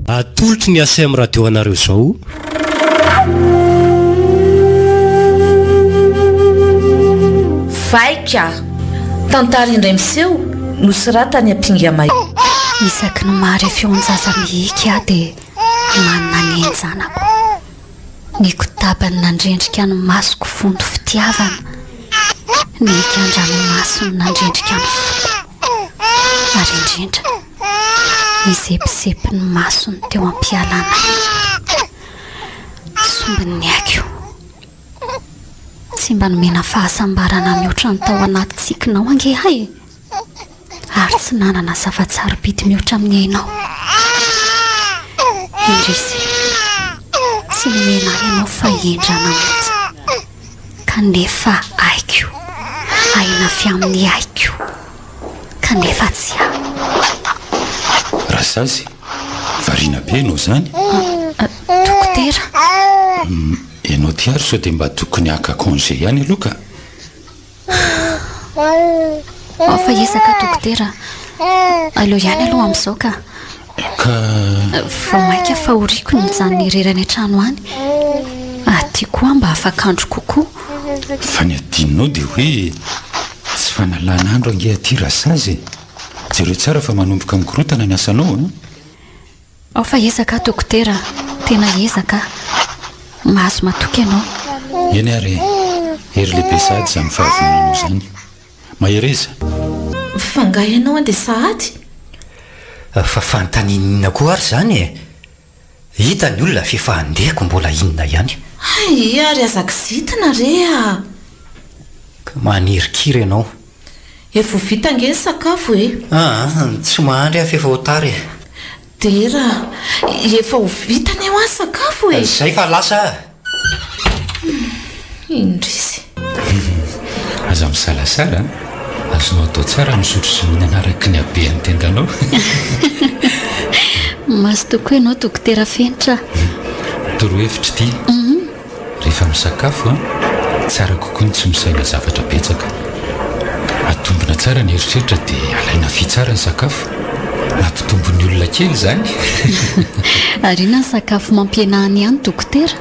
Atolotry ny ACM Radio anareo izao. Vaika! Tantara indray miseho nosoratan'i Ampinga Mahery. Isaky ny mahare feon-jaza mihiky aho dia manina ny ain-janako. Ny kotabany nandrendrika ny masoko vonto fitiavana, ny hikan-dranomasony nandrendrika ny foko, ary indrindra ny zepisepy ny masony teo am-pialana aina. Sombin'ny aiko. Tsy mba nomena fahasambarana mihoatra ny tao anaty tsikinao ange aho e! Ary tsy nanana zava-tsarobidy mihoatra amin'ny ainao. Indrisy, tsy nomena ahy ianao fa hendrana monja. Kanefa aiko, aina avy amin'ny aiko, kanefa tsy ahy. Rasazy, variana be ianao izany? Dokotera. Ianao ty ary sao dia mba tokony haka congé ihany aloha ka. Ao fa ezaka dokotera a. Aleo ihany aloha amin'izao ka. Ka. Vao mainka fahoriako ny mijanona irery any an-trano any. Aty koa mba afak'andro kokoa. Fa ny adinonao dia hoe tsy fanalana andro ange aty Rasazy e. Jereo tsara fa manomboka mikorontana ny asanao a. Ao fa ezaka aho dokotera a! Tena ezaka aho. Mahazo matoky ianao. Eny ary e! Hery lehibe sahady izany fahavononanao izany. Mahereza! Fa nga ianao andeha sahady? Fa fanontaniana inona koa ary izany e? Hita ny olona f'efa handehako mbola inona ihany? Hay ary aza kizitina re a! Ka manirikiry ianao. Efa ho vita ange ny sakafo e! Aa, tsy mahandry aho f'efa ho tara e! Dera, efa ho vita anie hoa ny sakafo e! Zay fa lasa ah! Indrisy. Aza misalasala an! Azonao atao tsara misotro sy mihinana araka ny habean'ny tendanao. Mazotoa koa ianao Dokotera Fenitra a! Torohevitra ity. Rehefa misakafo an, tsara kokoa ny tsy misaina zavatra betsaka. Atombina tsara ny eritreritra dia alaina vy tsara ny sakafo. Mampitombo ny olona kely izany. Ary inona ny sakafo mampihena any ihany dokotera?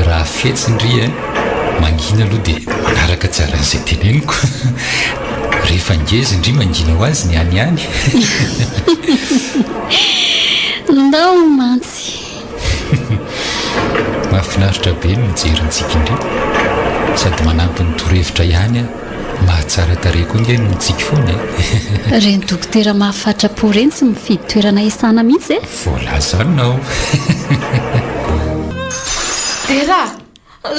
Raha fetsy ndry eh, mangina aloha dia manaraka tsara an'izay teneniko. Rehefa ngeza ndry mangina ho azy ny any ihany. Ndao mantsy. Mahafinaritra be ny mijery ny tsikin-dry. Sady manampy ny torohevitra ihany aho. Mahatsara tarehy koa nge ny mitsiky foana e. Ireny dokotera mahafatra-po ireny tsy mifidy toerana hisana mihitsy e. Voalazanao. Dera,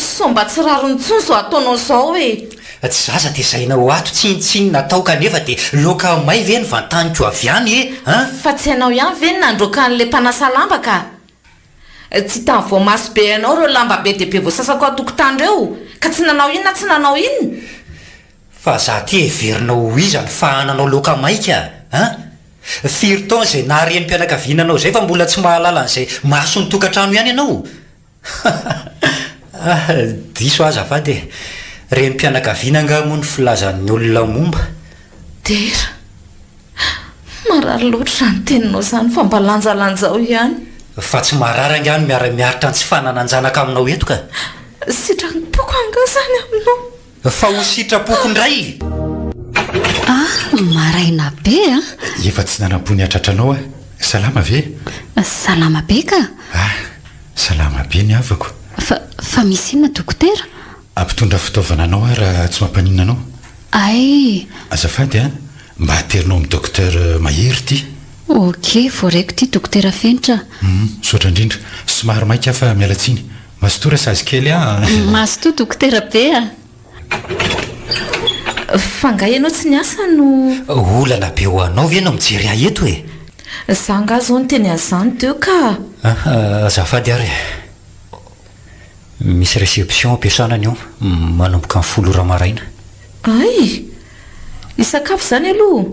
sao mba tsy rariny intsony izao ataonao izao e! Tsy zaza tezaina ho ato tsinontsinona atao kanefa dia loaka may ve ny vantaniko avy any e! An! Fa tsy hainao ihany ve ny nandroaka an'ilay mpanasa lamba ka! Tsy hitan'ny voamaso be anao ireo lamba be dia be voasasako ao an-tokotany ireo ka tsy nanao inona tsy nanao inona! Fa za ty heverinao ho iza no fahananao loaka maika an! Firy taona izay naha renim-pianakaviana anao izay fa mbola tsy mahalala an'izay mason'ny tokantrano ihany ianao? Ah, diso aho azafady e! Renim-pianakaviana angaha moa no filazan'ny olona momba? Dera, marary loatra izany teninao izany fa mba lanjalanjao ihany. Fa tsy marary angaha ny miara-miaritra ny tsy fananan-janaka aminao eto ka? Sitrapoko angaha izany aminao? Fa ho sitrapoko indray! Ah, maraina be a! Efa tsy nanam-po ny hatratra anao aho. Salama ve? Salama be ka! Ah, salama be ny havako. Fa, fa misy inona dokotera? Hampitondra fitaovana anao aho raha tsy mampaninona anao. Hay! Azafady an, mba aterinao amin'ny docteur Mahery ity. Ok, voaraiko ity dokotera Fenitra a. Hum, misaotra indrindra. Somary maika aho fa miala tsiny. Mazotoa rasazy kely a! Mazotoa dokotera be a! Fa nga ianao tsy niasa no. Olana be ho anao ve no mijery ahy eto e? Za nga zao niteny an'izany teo ka! Azafady ary e! Misy réception ampiasana anio, manomboka amin'ny folo ora maraina. Hay! Hisakafo izany aloha?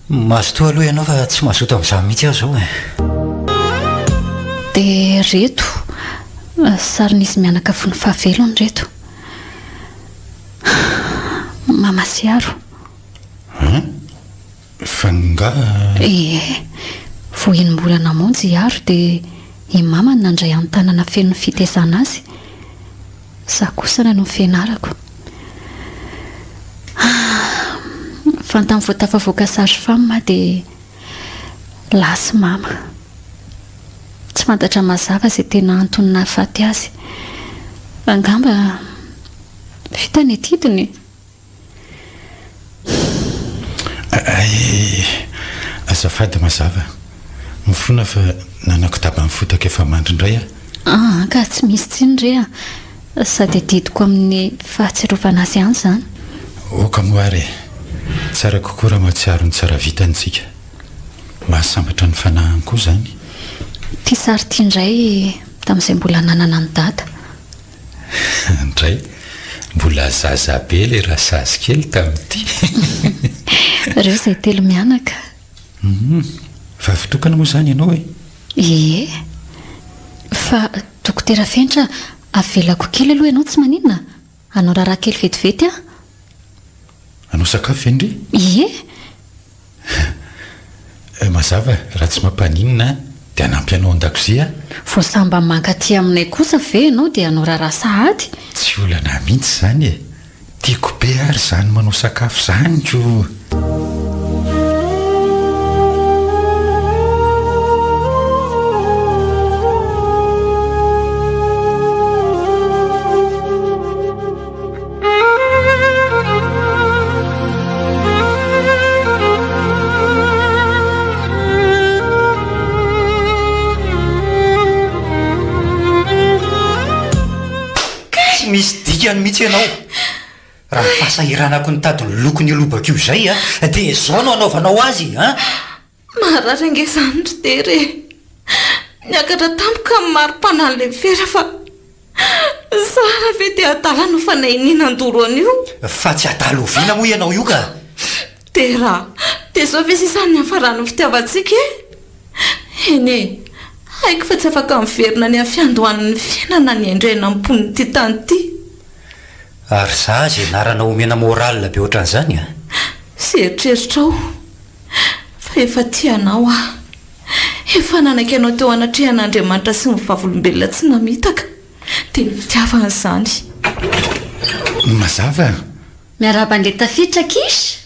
Mazotoa aloha ianao fa tsy mazoto amin'izany mihitsy aho izao e! Dia reto, sarin'izy mianaka fony fahavelony ireto. Mama sy Aro. Hein? Fa nga. Ie. Vao enim-bolana monja i Aro dia i Mama no nandray an-tanana feno ny fitaizana azy. Izaho kosa nanao ny fianarako. Ah! Vantany vao tafavoaka sage femme aho dia lasa i Mama. Tsy fantatra mazava izay tena antony nahafaty azy. Angamba vita ny adidiny e! Hay, azafady mazava. Mifona fa nanakotaba ny fotaka efa mandry indray aho. Aa ka tsy misy tsiny re a! Sady adidiko amin'ny fahatsiarovana azy ihany izany. Oka moa ary e! Tsara kokoa raha mahatsiaro ny tsara vitany isika. Mahasambatra ny fanahiny koa izany. Ity sary ity indray tamin'izay mbola nanana an'i Dada. Ndray, mbola zaza be le rasazy kely tamin'ity. Reo izay telo mianaka. Hum, vavy tokana moa izany ianao e? Ie. Fa Dokotera Fenitra, avelako kely aloha ianao tsy maninona? Hanao raharaha kely vetivety aho. Hanao sakafo ve ndry? Ie. Mazava, raha tsy mampaninona dia hanampy anao an-dakozia aho. Vao sambany mankaty aminay kosa ve ianao dia hanao raharaha sahady? Tsy olana mihitsy izany e! Tiako be ary izany manao sakafo izany ko! Tsy misy dikany mihitsy ianao. Raha ny fahasahiranako nitady ny lokon'io lobaka io izay dia izao no anaovanao azy an! Marary ange izany ry Dera e! Niakatra tampoka ny mari-panan'ilay fera fa Zara ve dia adala no fanahiniana handoro an'io? Fa tsy adala oviana moa ianao io ka! Dera, dia izao ve sisa ny niafaran'ny fitiavantsika e? Eny e, haiko fa tsy afaka miverina any amin'ny fiandohan'ny fiainana ny ain-draina amin'ny mponin'ity tany ity. Ary za aza ianarana omena morale be ohatran'izany a! Sy eritreritrao fa efa tia anao aho. Efa nanaiky anao teo anatrehan'Andriamanitra sy ny vavolombelona tsy namitaka, dia ny fitiavana izany. Mazava. Miarahaba an'ilay tafiditra Kish!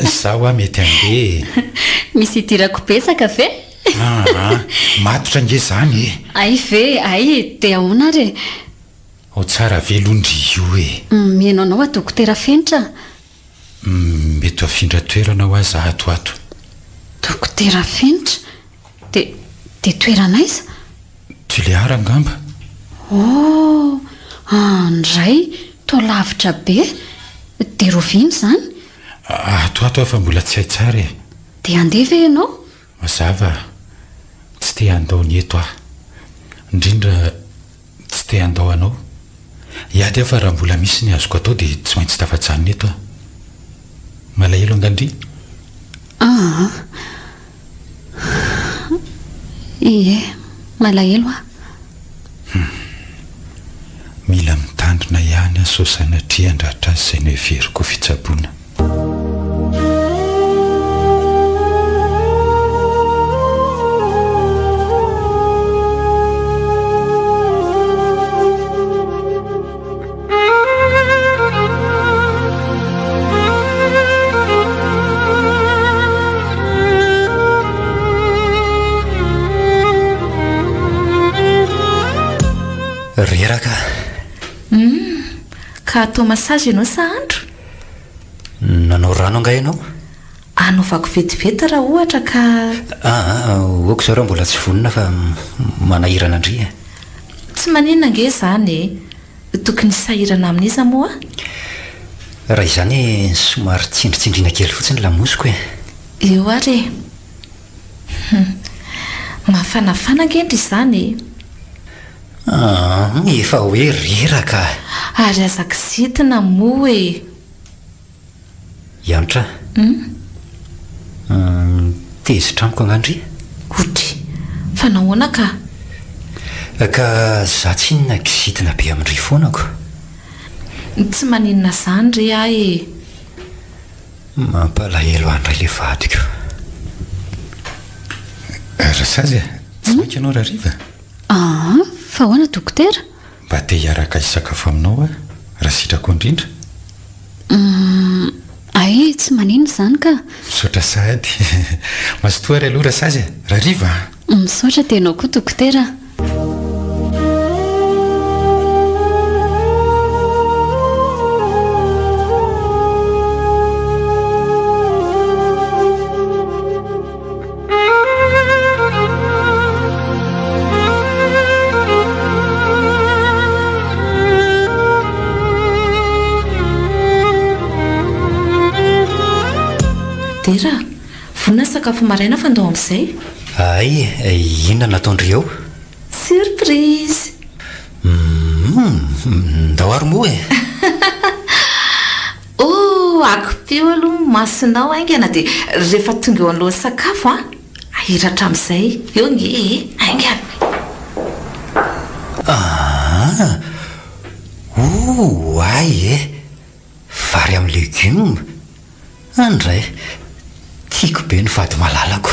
Izaho hoa mety handeha e! Misy idirako betsaka ve? Aa, matotra ange izany e! Hay ve, hay e, dia ahoana ary e? Ao tsara ve aloha ndry io e? Mihaino anao aho Dokotera Fenitra a! Mety ho afindra toerana hoa za ato ato. Dokotera Fenitra? Dia, dia toerana aiza? Tuléar angamba. Oh! Andray, toa lavitra be. Dia rahoviana izany? Ato ato aho fa mbola tsy hay tsara e. Dia handeha ve ianao? Mazava, tsy te handao ny eto aho. Indrindra Tsy te handao anao. Hiady aho fa raha mbola misy ny azoko atao dia tsy maintsy tafajanona eto aho. Malahelo angaha ndry? Aa. Ie, malahelo aho. Hum. Mila mitandrina ihany aho sao sanatria handratra azy izay noheveriko ho fitsaboana. Reraka. Humm, ka atao massage ianao sa andro? Nanao rano angaha ianao? Anaovako vetivety raha ohatra ka. Aa, ok izao raha mbola tsy vonona fa manahirana an-dry e. Tsy maninona ange izany e. Tokony hisahirana amin'iza moa aho? Raha izany somary tsindritsindriana kely fotsiny ny lamosiko e. Eo ary e. Hum. Mafanafana ange ndry izany e. Aa, efa hoe reraka. Ary aza kizitina moa e! Iantra. Hum? Hum, tezitra amiko angaha ndry? Otry, fa nahoana ka? Ka za tsinona kizitina be amin-dry foana ko. Tsy maninona izany re ahy e! Mampalahelo ahy indray le vadiko. Rasazy a! Tsy maika ianao rahariva? Aa, fa ahoana dokotera? Mba te hiaraka hisakafo aminao aho, raha sitrako indrindra. Humm, hay tsy maninona izany ka. Misaotra sahady. Mazotoa ary aloha Rasazy a! Rahariva a! Misaotra dia ianao koa dokotera a! Dera, vonona ny sakafo maraina fa ndao amin'izay. Hay, inona no ataon-dry eo? Surprise! Humm, ndao ary moa e! Oh, akipio aloha ny masonao haingana dia rehefa tonga eo anoloan'ny sakafo an, ahiratra amin'izay. Eo ange e, haingana. Aa, oay e! Vary amin'ny legioma? Andray, tiako be ny vady malalako.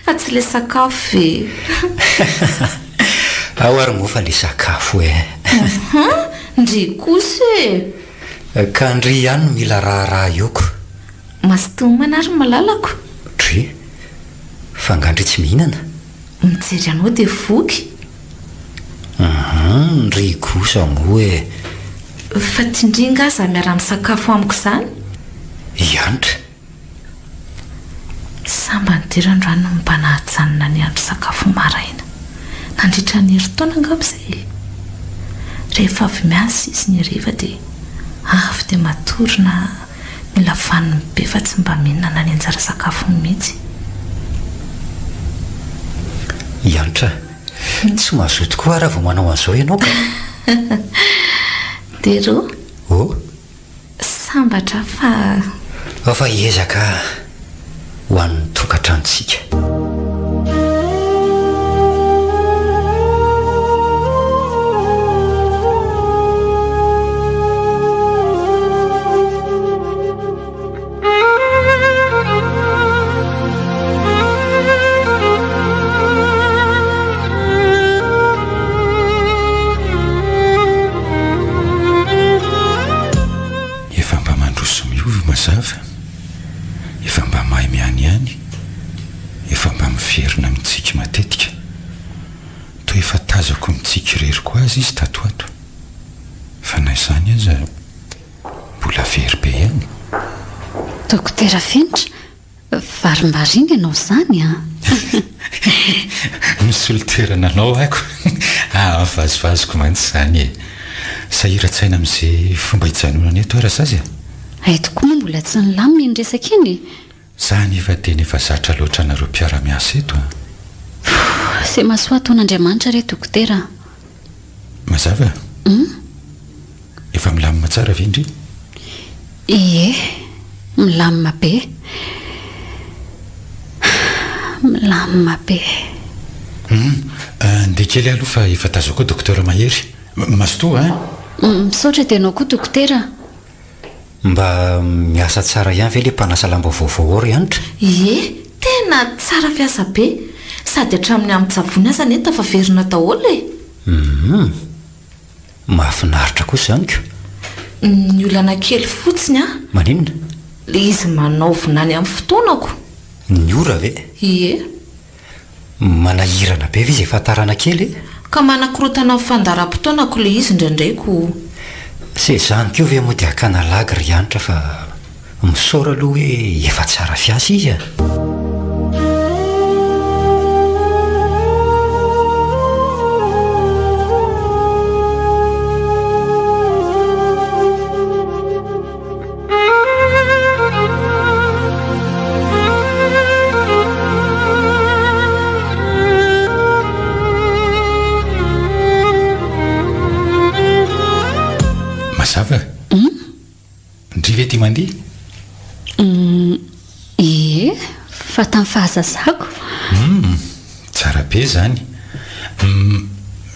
Fa tsy ilay sakafo ve? Ao ary moa fa ilay sakafo e. Hum, ndry kosa e. Ka ndry ihany no mila raharaha eo ko. Mazotoa homana ary ny malalako. Ndry, fa nga ndry tsy mihinana? Mijery anao dia voky. Hum, ndry kosa moa e. Fa ty ndry nga za miara-misakafo amiko izany? Hiantra. Sambany dera androany no mba nahajanona niandry sakafo maraina. Nandritra ny herintaona angamba izay e. Rehefa avy miasa izy ny hariva dia avy dia matory na mila vaniny be fa tsy mba mihinana ny anjara sakafony mihitsy. Hiantra. Tsy mazoto koa aho raha vao manao an'izao ianao ka. Dero. Oh. Sambatra aho fa. Ao fa hiezaka ho an'ny tokantranontsika. Efa mba mandroso miova mazava, efa mba mahay mihanihany, efa mba miverina mitsiky matetika. Toa efa tazako mitsiky irery koa aza izy tato ho ato. Fa na izany aza. Mbola very be ihany. Dokotera Fenitra, varimbariana ianao izany an! Misolo toerana anao ako. Ah, vazivaziko mantsy izany e. Sahiran-tsaina amin'izay fomba hijanonana eto aho Rasazy a. Hay tokoa moa mbola tsy nilamina iny resaka iny e. Za anefa tena efa zatra loatra anareo mpiara-miasa eto a. Pfff, ze mahasoa ataon'Andriamanitra re dokotera a. Mazava? Hum? Efa milamina tsara ve ndry? Ie, milamina be. Milamina be. Hum, ndeha kely aho aloha fa efa tazako ao Docteur Mahery. Mazotoa an! Misaotra dia ianao koa dokotera a. Mba miasa tsara ihany ve le mpanasa lamba vaovao ao ry Hanitra? Ie, tena tsara fiasa be! Sady hatramin'ny hamin-tsavony aza anie tafaverina daholo e! Humm! Mahafinaritra kosa izany ko! Ny olana kely fotsiny an! Maninona? Le izy manao vinany amin'ny fotoanako! Ny ora ve? Ie. Manahirana be ve izay fahatarana kely e? Ka manakorontana ny fandaharam-potoanako ilay izy indraindray ko. Tsy izany koa ve moa dia hakana lagy ry Hanitra fa misaora aloha hoe efa tsara fiasa izy a! Mazava? Hum? Ndry ve tia mandihy? Hum, ie, fa tamin'ny fahazazako. Hum, tsara be izany. Hum,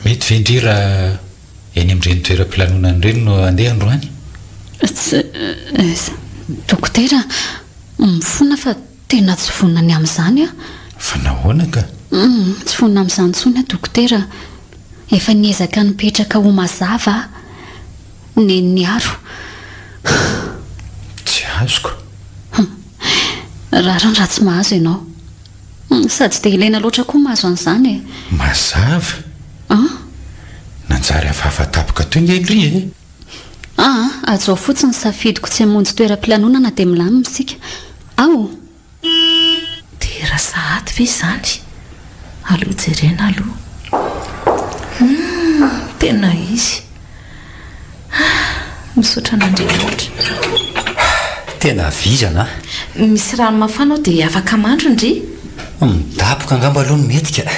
mety ve ndry raha Eny amin'ireny toeram-pilanonana ireny no handeha androany? Tsy, dokotera, mifona fa tena tsy vonona ny amin'izany aho. Fa nahoana ka? Humm, tsy vonona amin'izany intsony aho dokotera a! Efa niezaka nipetraka ho mazava aho. Neny niaro. Tsy azoko. Humm. Rariny raha tsy mahazo ianao. Humm, sady tsy dia ilaina loatra koa mahazo an'izany e. Mazava? An? Nanjary hafahafa tampoka teo nge ry e! Aa, hajao fotsiny ny safidiko tsy hamonjy toeram-pilanonana dia milamina isika. Ao! Dera sahady ve izany? Aleo jerena aloha. Humm, tena izy. Ah, misaotra an'Andriamanitra. Tena vizana an! Misy rano mafana ao dia afaka mandro ndry? Midaboka angamba aloha no mety ka.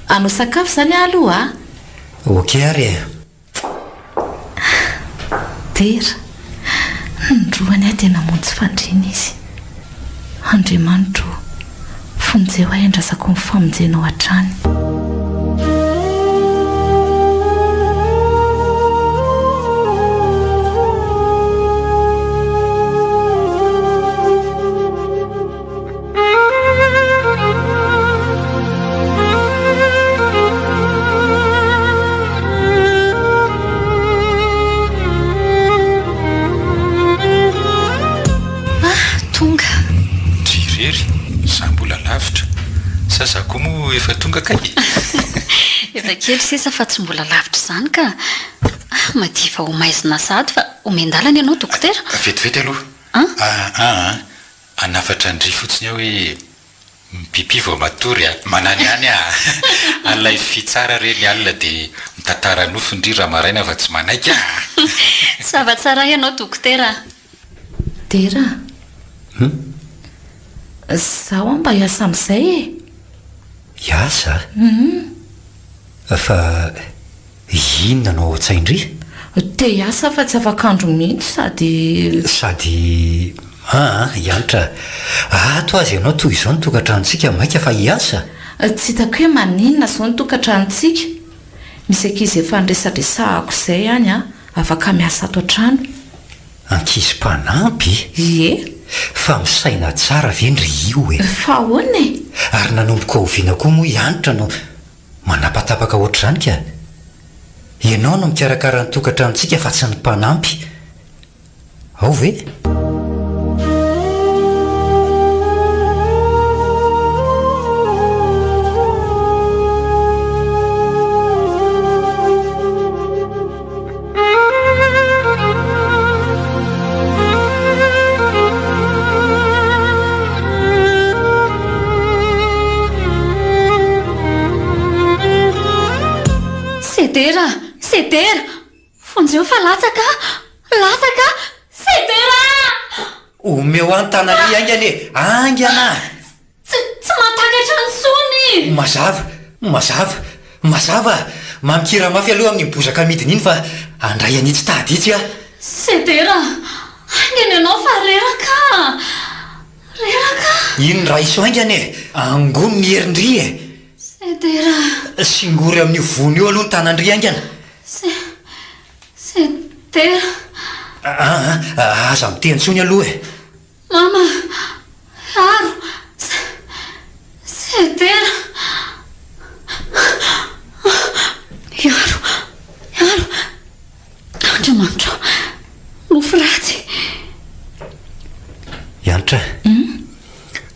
Hanao sakafo izany aho aloha a! Ok ary e! Dera, nindroany aho dia namonjy fandriana izy. Andriamanitro ô, vonjeo ahy andrasako ny famonjenao hatrany. Ah, tonga. Dry irery, za mbola lavitra. Sa za koa moa efa tonga kay e? Efa kely sisa fa tsy mbola lavitra izany ka. Ah, madiva ho maizina sahady fa omen-dalana ianao dokotera. Vetivety aloha. An? Ah, ah, Hanafatra an-dry fotsiny aho hoe mipipy vao matory a! Mananihany a! Alaivo fy tsara re ny alina dia mitantara nofy ndry raha maraina fa tsy manaiky a! Zava-tsara ianao dokotera a! Dera a! Zaho mba hiasa amin'izay e! Hiasa? Fa Inona no ao an-tsain-dry? Te hiasa fa tsy afaka andro mihitsy sady. Sady aa hiantra ato aza ianao toy izao ny tokantranontsika maika fa hiasa? Tsy hitako hoe maninona izao ny tokantranontsika. Misy ankizy efa niresadresahako izay any an, afaka miasa ato an-trano. Ankizy mpanampy? Ie. Fa misaina tsara ve ndry io e? Fa ahoana e? Ary nanomboka oviana koa moa i Hanitra no Manapatapaka ohatr'izany ka! Ianao no mikarakara ny tokantranontsika fa tsy ny mpanampy. Ao ve? Sedera! Sedera! Vonjeo fa latsaka aho! Latsaka aho! Sedera! Omeo ahy ny tanan'i haingana e! Haingana! Tsy, tsy mahatakatra intsony! Mazava, mazava, mazava! Mamikira mafy aloha amin'iny bozaka amidiny iny fa handray an'itsy tady itsy aho. Sedera, haingana ianao fa reraka aho! Reraka aho! Iny raiso haingana e! Angony ny herin-dry e! Sedera. Singory amin'io vono io aloha ny tanan-dry haingana. Se, Sedera. Aa, aza miteny intsony aloha e! Mama, Aro, Sedera, Hiaro, Hiaro, Andriamanitra ô, nofy ratsy. Iantra,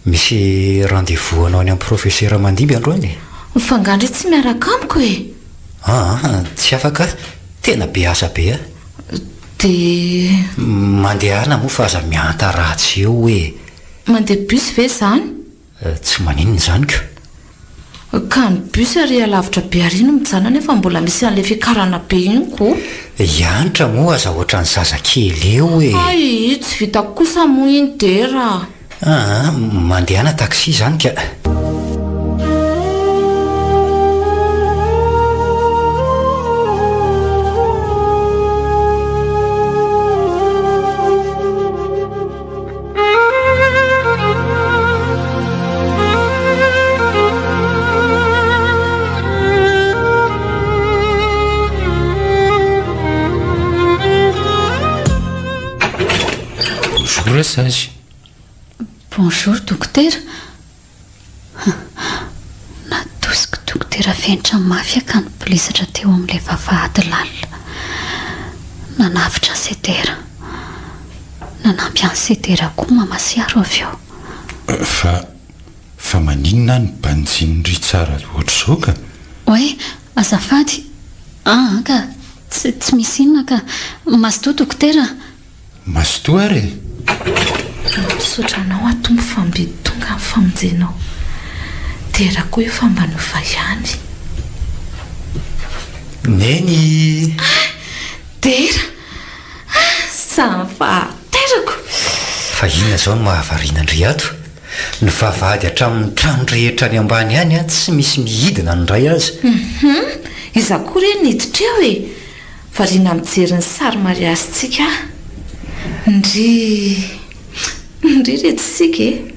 misy rendez-vous anao any amin'ny professeur Mandimby androany e? Fa nga ndry tsy miaraka amiko e? Aa, tsy afaka aho, tena be asa be aho. Dia. Mandehana moa fa aza mihanta ratsy eo e! Mandeha bus ve izany? Tsy maninona izany ko! Ka ny bus ary alavitra be ary no mijanona nefa mbola misy an'ilay fiakarana be iny ko! Hiantra moa aza ohatran'ny zazakely eo e! Hay, tsy vitako kosa moa iny Dera a! Aa, mandehana taxi izany ka! Bonjour Rasazy. Bonjour dokotera. Dokotera Fenitra mafy aho ka nibolisatra teo amin'ilay vavahady lalina. Nanavotra an'i Sedera. Nanampy an'i Sedera koa Mama sy Aro avy eo. Fa, fa maninona aho no banjinin'ry tsara ohatr'izao ka? Oay, azafady. Aa ka, tsy, tsy misy inona ka. Mazotoa Dokotera a! Mazotoa ary e! Misaotra anao aho Tompo fa mby tonga ny famonjenao. Dera koa io fa mba niova ihany. Neny! Ah! Dera! Ah! Samy fahaterako! Fa inona izao no mahavariana an-dry ato? Ny vavahady hatramin'ny trano rehetra any ambany any tsy misy mihidina ny iray aza. Hum! Iza koa re niditra eo e? Variana mijery ny sary mariazintsika aho. Ndry! Ndry reto tsika e!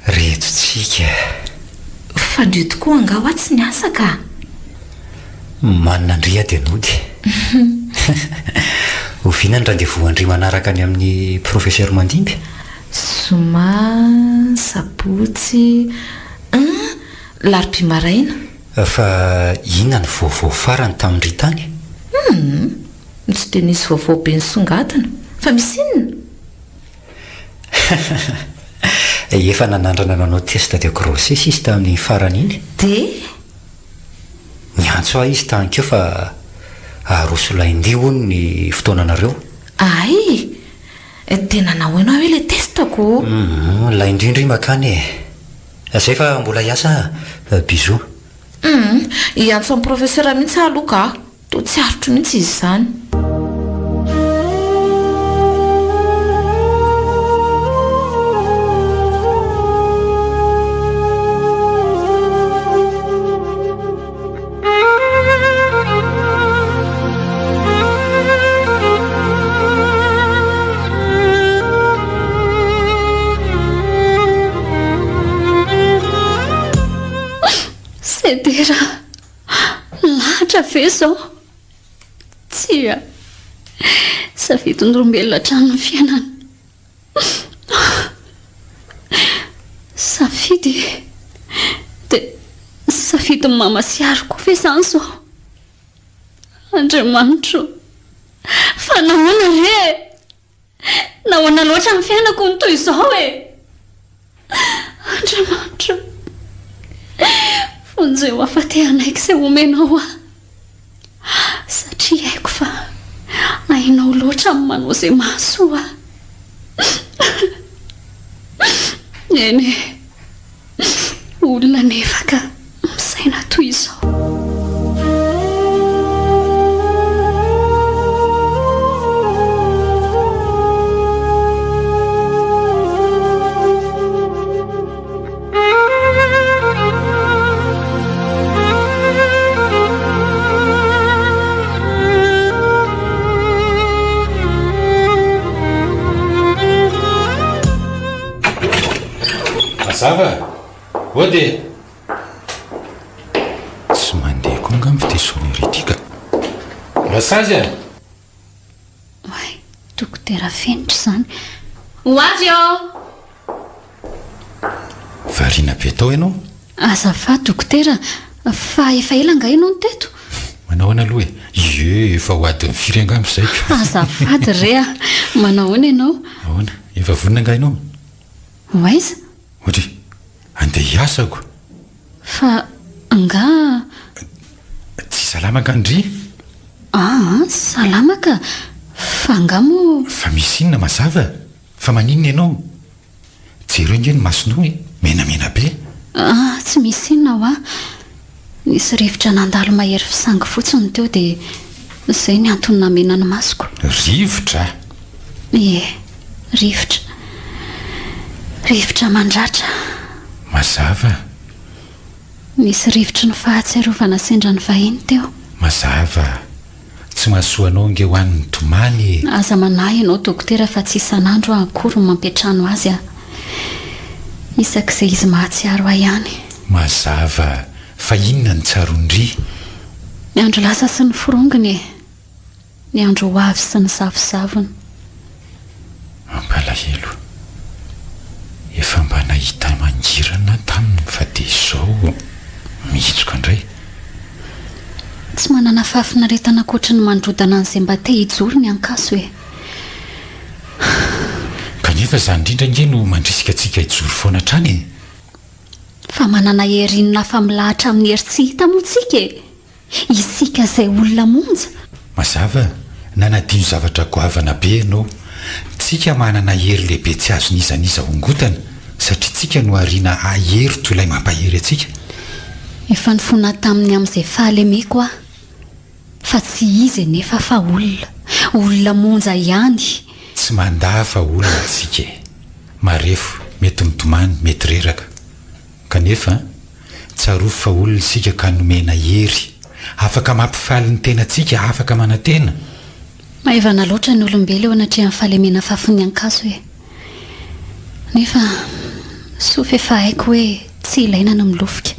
Reto tsika. Fa ndry tokoa angaha hoa tsy niasa ka! Manina ndry aho dia nody. Oviana ny rendez-vous an-dry manaraka any amin'ny Professeur Mandimby? Zoma, sabotsy, un, larobia maraina. Fa inona ny vaovao farany tamin-dry tany? Humm! Tsy dia nisy vaovao be nisongadina. Fa misy inona? Efa nanandrana nanao test de grossesse izy tamin'iny farany iny. Dia? Niantso ahy izy tany koa fa aroso lundi hono ny fotoananareo. Hay! Dia nanao ahoana hoe ilay test-ko? Humm! Lundi ndry makany e! Zay fa mbola hiasa a! Bisous. Humm! Hiantso an'i professeur mihitsy aho aloha ka! Toa tsy aritro mihitsy izy izany. Sedera, lahatra ve izao? Tsia, safidin'olombelona hatrany ny fiainana. Safidy e! Dia safidin'i mama sy Hary koa ve izany izao? Andriamanitro o! Fa nahoana re e? Nahoana loatra ny fiainako no toy izao e? Andriamanitro o! Vonjeo aho fa te hanaiky izay omenao ahy. Satria haiko fa hainao loatra ny manao izay mahasoa ahy. Eny e, olona anefa ka misaina toy izao. Mazava? Ody e! Tsy mandeha koa angamba ity sonnerie ity ka. Rasazy a! Oay, Dokotera Fenitra izany. Ho avy ô! Variana be tao ianao? Azafady Dokotera, fa efa ela angaha ianao no teto? Manao ahoana aloha e? Ie, efa ho adin'ny firy angamba izay ko. Azafady re a! Manao ahoana ianao? Ahoana? Efa vonona angaha ianao? Ho aiza? Odry, andeha hiasa ko. Fa angaha. Tsy salama angaha ndry? Aa, salama ka! Fa angaha moa. Fa misy inona mazava? Fa maninona ianao? Jereo ange ny masonao e! Menamena be. Aa, tsy misy inona hoa. Nisy rivotra nandalo mahery fisangy fotsiny teo dia izay ny antony namena ny masoko. Rivotra? Ie, rivotra. Rivotra mandratra. Mazava. Nisy rivotry ny fahatsiarovana sendra ny vahiny teo. Mazava. Tsy mahasoa anao ange ho any ny tomany e! Aza manahy ianao dokotera fa tsy isan'andro aho akory no mampiantrano azy a! Isak'izay izy mahatsiaro ahy ihany. Mazava fa inona no tsaroan-dry? Ny andro lasa sy ny forongony e! Ny andro ho avy sy ny zavozavony. Mampalahelo. Efa mba nahita mangirana taminy fa dia izao mihitsoka indray. Tsy manana fahafinaretana ankoatry ny mandrodana an'izay mba te hijoro ny ankaso e. Kanefa izany indrindra ange no mandrisika antsika hijoro foana hatrany e! Fa manana hery inona afa-milahatra amin'ny hery tsy hita moa tsika e? Isika izay olona monja. Mazava, nanadino zavatra goavana be ianao. Tsika manana hery lehibe tsy azon'iza n'iza ongotana, satria tsika nohariana hahery toy ilay mampahery antsika. Efa nifona taminy amin'izay fahalemeko aho, fa tsy izy anefa fa olona, olona monja ihany. Tsy mandà fa olona tsika e! Marefo, mety mitomany, mety reraka. Kanefa, tsarovy fa olona isika ka nomena hery. Afaka mampifaly ny tenantsika, afaka manantena. Maivana loatra ny olombelo eo anatrehan'ny fahalemena fafon'ny ankaso e! Nefa soa f'efa haiko hoe tsy ilaina ny milofika.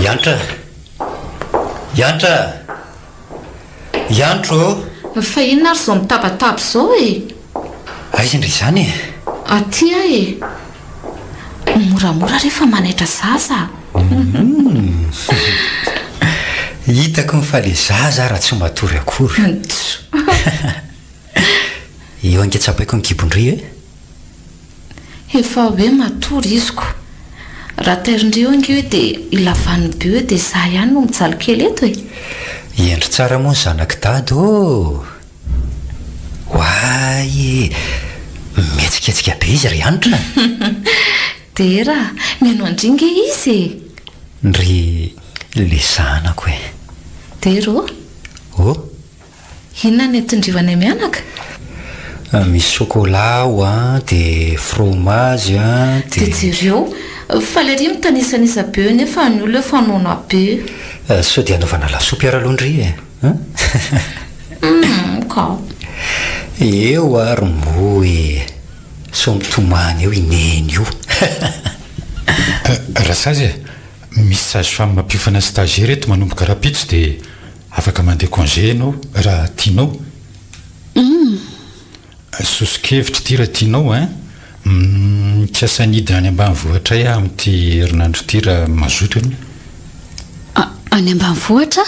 Iantra! Iantra! Iantro ô! Fa inona ary izao mitabataba izao e? Aiza indray izany e? Aty aho e! Moramora re fa manaitra zaza a! Humm! Hitako ny fa le zaza ara tsy matory akory. Eo ange tsapaiko ny kibon-dry e! Efa hoe matory izy ko! Raha tairin-dry eo ange hoe dia ilavaniny be eo dia za ihany no mijaly kely eto e! Hendry tsara moa ny zanak'i dada ô! Oay e! Mihetsiketsika be izy ry Hanitra a! Dera a! Mihaino an-dry nge izy e! Ndry le zanako e! Dera ô! Ô! Inona no entin-dry ho anay mianaka? Misy chocolat ao an, dia fromage an, dia. Dia jereo, fa le ry mitanisanisa be eo nefa ny olona efa noana be. Sao dia hanaovana lasopy ary aloha ndry e! Humm ka. Eo ary moa e! Sao mitomany eo i Neny io. Rasazy e, misy sage femme mampiofana stagiaire eto manomboka rahampitso dia afaka mandeha congé ianao raha tianao. Soso-kevitra ity raha tianao ein! Mikasa ny hidina any ambanivohitray aho amin'ity herinandro ity raha mazoto ianao. Any ambanivohitra?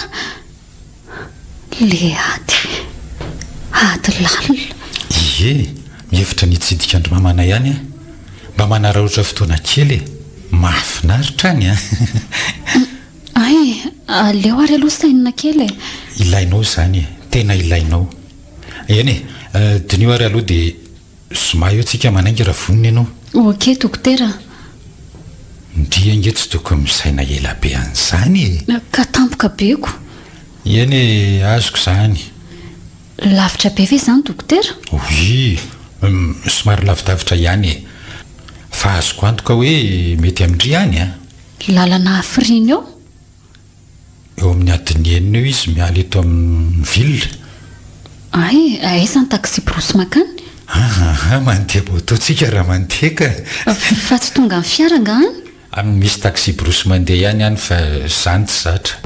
Le ady. Ady lalina. Ie, mihevitra ny hitsidika an-dry mamanay ihany aho. Mba manararaotra fotoana kely e! Mahafinaritra any an! Hay, aleo ary aloha sainina kely e! Ilainao izany e! Tena ilainao. Eny e, diniho ary aloha dia zoma eo tsika manainga raha vonona ianao. Ok dokotera a! Ndry ange tsy tokony misaina ela be an'izany e! Ka tampoka be ko! Eny e, azoko izany. Lavitra be ve izany dokotera? Oui, somary lavidavitra ihany e! Fa azoko antoka hoe mety amin-dry ihany an! Lalana hafiriana eo? Eo amin'ny adiny enina eo izy miala eto amin'ny ville. Hay, aiza ny taxi-brousse mankany? Aha, mandeha moto tsika raha mandeha ka. Fa tsy tonga ny fiara angaha any? Any misy taxi-brousse mandeha ihany any fa zany tsy zatra.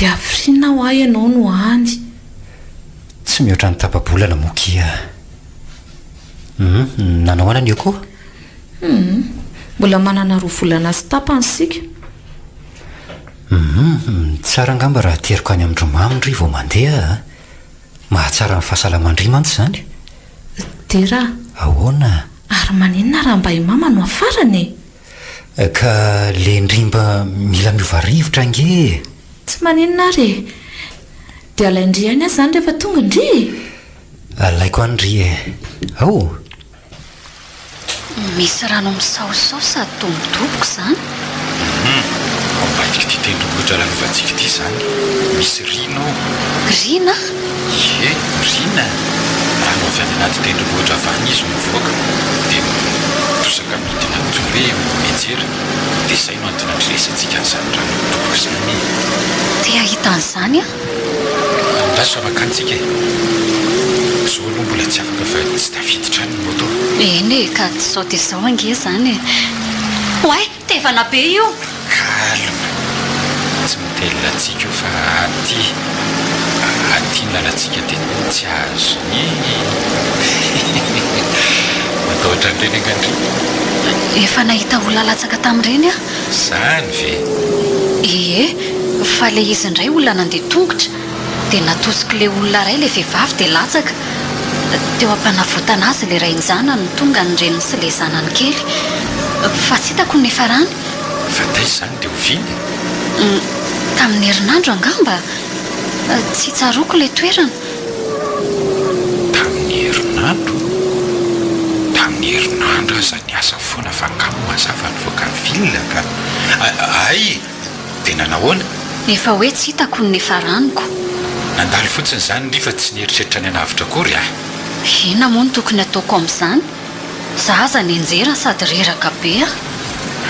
Dia hafiriana hoa ianao no any? Tsy mihoatra ny tapa-bolana moa kia. Hum, nanao ahoana ny eo koa? Hum, mbola manana roa volana sy tapany isika. Humm, tsara angamba raha ateriko any amin-dry Mamy ndry vao mandeha a! Mahatsara ny fahasalaman-dry mantsy izany. Dera a! Ahoana? Ary maninona raha mba i Mama no hafarana e? Ka le ndry mba mila miova rivotra ange e! Tsy maninona ary e! Dia alain-dry ihany aho izany rehefa tonga ndry e! Alaiko any ndry e! Ao! Misy rano misaosao sady toa midoboka izany. Hum, ao ambadik'ity tendrombohitra lalovantsika ity izany, misy riana ao. Riana? Ie, riana. Rano avy any anaty tendrombohitra avy any izy no mivoaka, dia mitosaka midina toy ny hoe mianjera. Dia izay no antony andrenesantsika an'izany rano midoboka izany e. Te hahita an'izany aho. Andraso fa mankany tsika e. Zao aloha mbola tsy afaka fa tsy tafiditra any ny moto. Eny e, ka zao dia zao ange izany e. Oay, tevana be io! Calme. Tsy mitelina antsika io fa aty, aty ny lalantsika dia tsy azony. Matahotra an'ireny angaha ndry? Efa nahita olona latsaka tamin'ireny aho. Zany ve? Ie, fa le izy indray olona nandeha tongotra, dia natosik'le olona iray le vehivavy dia latsaka. Teo am-panavotana azy le rain-janany no tonga ny reniny sy le zanany kely. Fa tsy hitako ny niafarany. Fa taiza izany dia oviana e? Tamin'ny herinandro angamba? Tsy tsaroako le toerana. Tamin'ny herinandro? Tamin'ny herinandro aza niasa foana fa kamo mazava nivoaka ny ville ka. Hay! Dia nanahoana? Efa hoe tsy hitako ny nifaraniko. Nandalo fotsiny izany ry fa tsy nieritreritra ny hanavotra akory ah. Inona moa no tokony hataoko amin'izany? Za aza nianjera sady reraka be ah.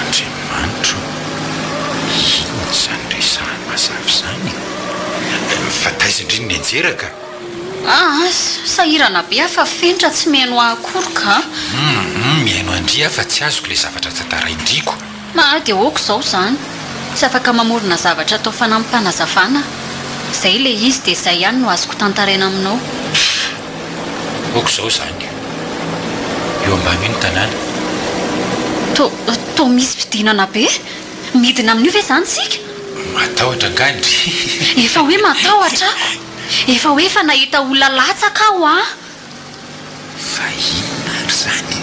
Andriamanitro o! Inona izany resahan'i Mazava izany e? Fa taiza indry no nianjera ka? Aa, sahirana be aho fa Fenitra tsy mihaino ahy akory ka. Humm, mihaino an-dry aho fa tsy azoko ilay zavatra tantarain-driko. Aa, dia ok izao izany. Tsy afaka mamorona zavatra atao fanampim-panazavana aho. Izay ilay izy dia izay ihany no azoko tantaraina aminao. Ok izao izany. Eo ambany io ny tanàna. Toa, toa misy fidinana be. Midina amin'io ve izany isika? Matahotra angaha ndry? Efa hoe matahotra aho. Efa hoe efa nahita olona latsaka aho an! Fa inona ary izany e?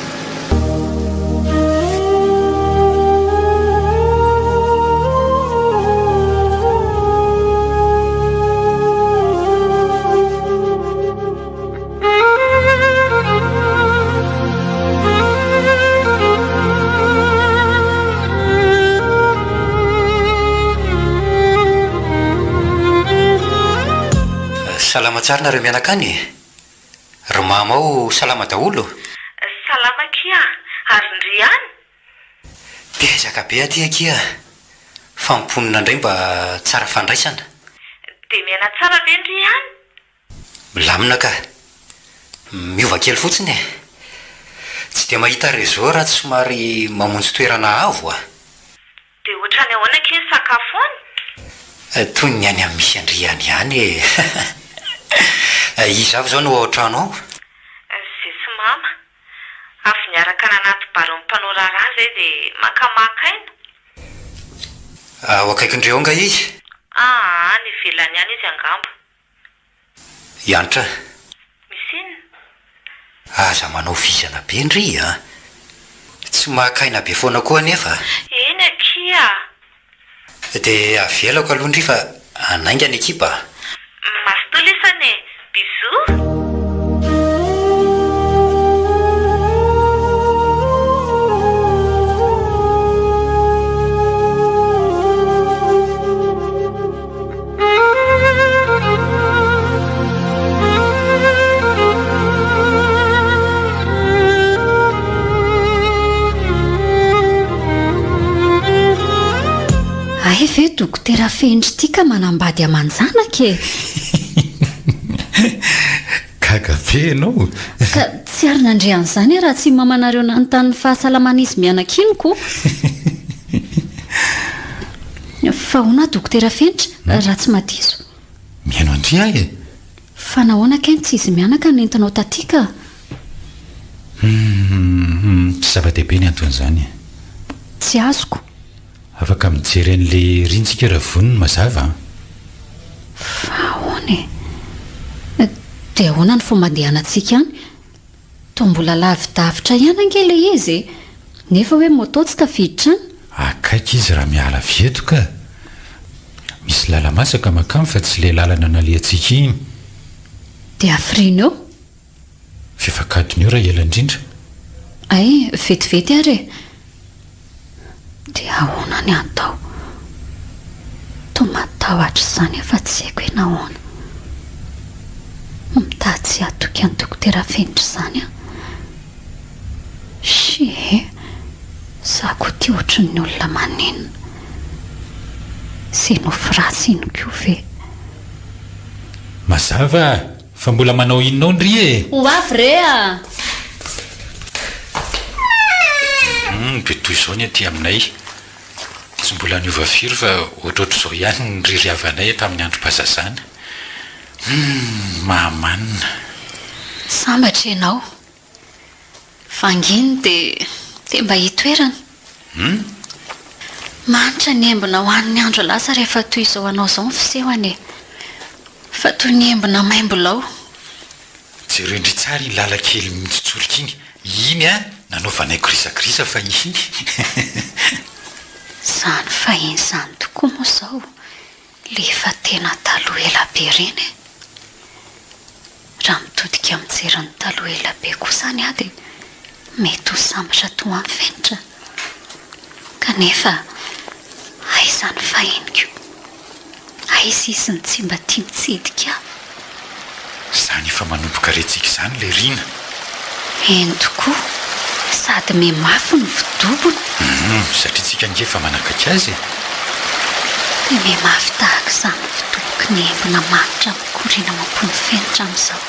Salama tsara nareo mianaka any e! Ry mama ao salama daholo? Salama akia, ary ndry ihany? Bezaka be aty akia, fa ny mponina indray mba tsara fandraisana. Dia miaina tsara ve ndry ihany? Milamina ka. Miova kely fotsiny e. Tsy dia mahita réseau raha tsy somary mamonjy toerana avo a. Dia ohatrany ahoana akia ny sakafo any? Toy ny any amin'ny misy an-dry any ihany e. Iza avy izao no ao an-trano ao? Zay sy mama. Avy niaraka nanaty baron'ny mpanao raharaha izay dia makamaka aina. Ao akaikin-dry ao angaha izy? Aa, any ivelany any izy angamba. Hiantra. Misy inona? Aza manao vizana be ndry a! Tsy maka aina be foana koa anefa. Eny akia a! Dia avelako aloha ndry fa hanainga ny ekipa a! Mazotoa lisany e! Bisous! Hay ve dokotera Fendry ity ka manambady aman-janaka e! Gaga be ianao. Ka tsy ary nandre an'izany aho raha tsy i mamanareo nanontany ny fahasalaman'izy mianaka iny ko. Fa ahoana Dokotera Fenitra, raha tsy madiso? Mihaino an-dry aho e! Fa nahoana kay no tsy izy mianaka no nentinao taty ka? Humm, tsy zava-dehibe ny anton'izany e. Tsy azoko. Afaka mijery an'le rintsika raha vonona mazava an! Fa ahoana e? Dia ahoana ny fomba andehanantsika any? Toa mbola lavidavitra ihany ange ilay izy e! Nefa hoe moto tsy tafiditra any. Akaiky izy raha miala avy eto ka! Misy lala-masaka mankany fa tsy ilay lalana nalehantsika iny. Dia hafiriana eo? Fefak'adiny eo raha ela indrindra. Hay, vetivety ary e! Dia ahoana ny atao? Toa matahotra izany aho fa tsy haiko hoe nahoana. Mitady tsy hatoky an'i Dokotera Fenitra izany aho. Shee! Za koa ity ohatran'ny olona manenina. Izay nofy ratsy iny koa ve? Mazava fa mbola manao inona ao ndry e? Ho avy re a! Humm dia toy izao ny aty aminay. Tsy mbola niova firy fa ohatrohatr'izao ihany ny ririavanay tamin'ny androm-pahazazana. Humm mahamanina. Sambatra ianao. Vanginy dia dia mba hitoerana. Humm. Manitra ny embona ho an'ny andro lasa rehefa toy izao anao izao ny fisehony e. Fa toy ny embona maimbo lao. Jereo indray tsara iny lalan-kely mitsotsorika iny. Iny an, nanaovanay grisagris fahiny. Izany fahiny izany tokoa moa izao le efa tena taloha ela be ireny e. Raha mitodika mijery ny taloha ela be koa izany aho dia mety ho sambatra toa an'i Fenitra. Kanefa aiza ny faheniko? Aiza izy no tsy mba tia mitsidika ahy? Izany efa manomboka rentsika izany ilay Rina. Eny tokoa, sady mihamafy ny fidobony. Humm, satria tsika ange efa manakaiky azy e. Dia mihamafy tahaka izany ny fidoboky ny embona manitra mikoriana ao am-pon'i Fenitra amin'izao.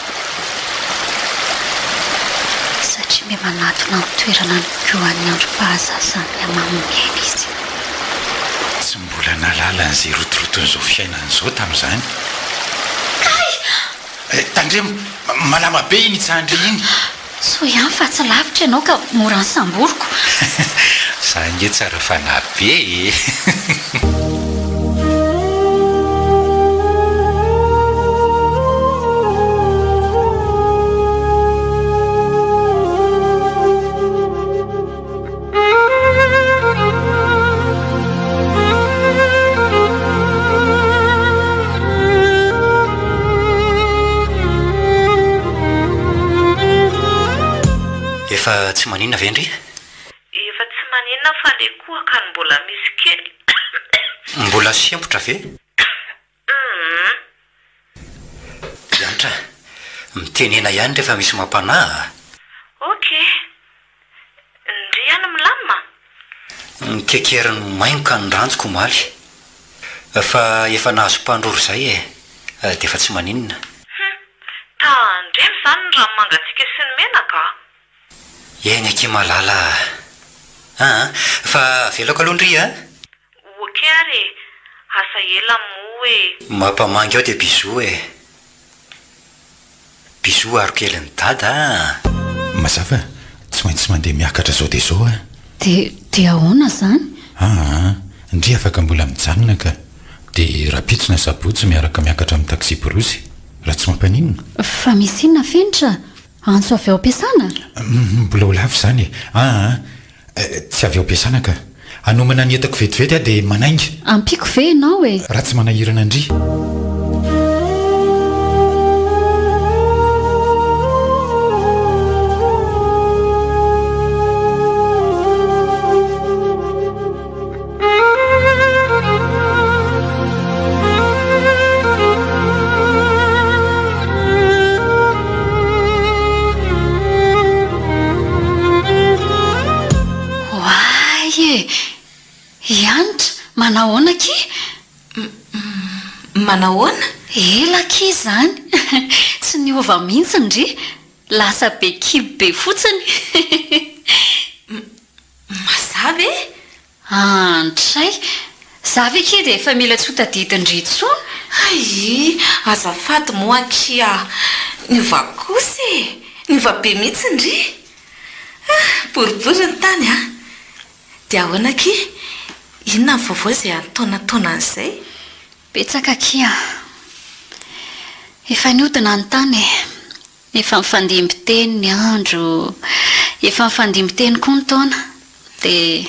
Satria mihamanatona ny toerana nigohan'ny androm-pahazazany hamamin'ny aina izy. Tsy mbola nahalala an'izay rotoroton'izao fiainana izao tamin'izany. Kay! Tandremo, malama be iny tsandry iny. Soa ihany fa tsy lavitra ianao ka mora nosamboriko. Za ange tsara fanahy be e! Efa tsy maninona ve ndry? Efa tsy maninona fa le kohaka no mbola misy kely. Mbola sempotra ve? Humm. Hanitra, mitenena ihany rehefa misy mampanahy a! Ok. Ndry any milamina? Nikekerin'ny maingoka ny ranjoko omaly. Fa efa nahazo mpandroro izay e! Dia efa tsy maninona. Hum. Tandremo izany ny rano mangatsiaka sy ny menaka a! Eny akia malala a! Aa! Fa avelako aloha ndry a! Ok ary e! Asa ela moa e! Mampamangy ao dia bisous e! Bisous aro kelin'i dada a! Mazava, tsy maintsy mandeha miakatra zao dia zao ah. Dia dia ahoana izany? Aa, ndry afaka mbola mijanona ka. Dia rahampitso na sabotsy miaraka miakatra amin'ny taxi-brousse, raha tsy mampaninona. Fa misy inona Fenitra? Antso avy ao am-piasana? Mbola ho lava izany e! Aa, tsy avy ao am-piasana ka. Hanomana ny entako vetivety aho dia manainga. Ampiako ve ianao e? Raha tsy manahirana an-dry. Oay e! I Hanitra, manahoana akia? Manahoana? Ela akia izany! Tsy niova mihitsy ndry! Lasa be kibo be fotsiny! Mazava e! Andray! Za ve akia dia efa mila tsy ho tadidin-dry intsony? Hay! Azafady moa akia! Niova kosa e! Niova be mihitsy ndry! Ah! Boribory ny tany an! Dia ahoana akia? Inona ny vaovao izay antaonantaonany izay? Betsaka akia! Efa nihodina ny tany e! Efa nifandimby teny ny andro, efa nifandimby teny koa ny taona, dia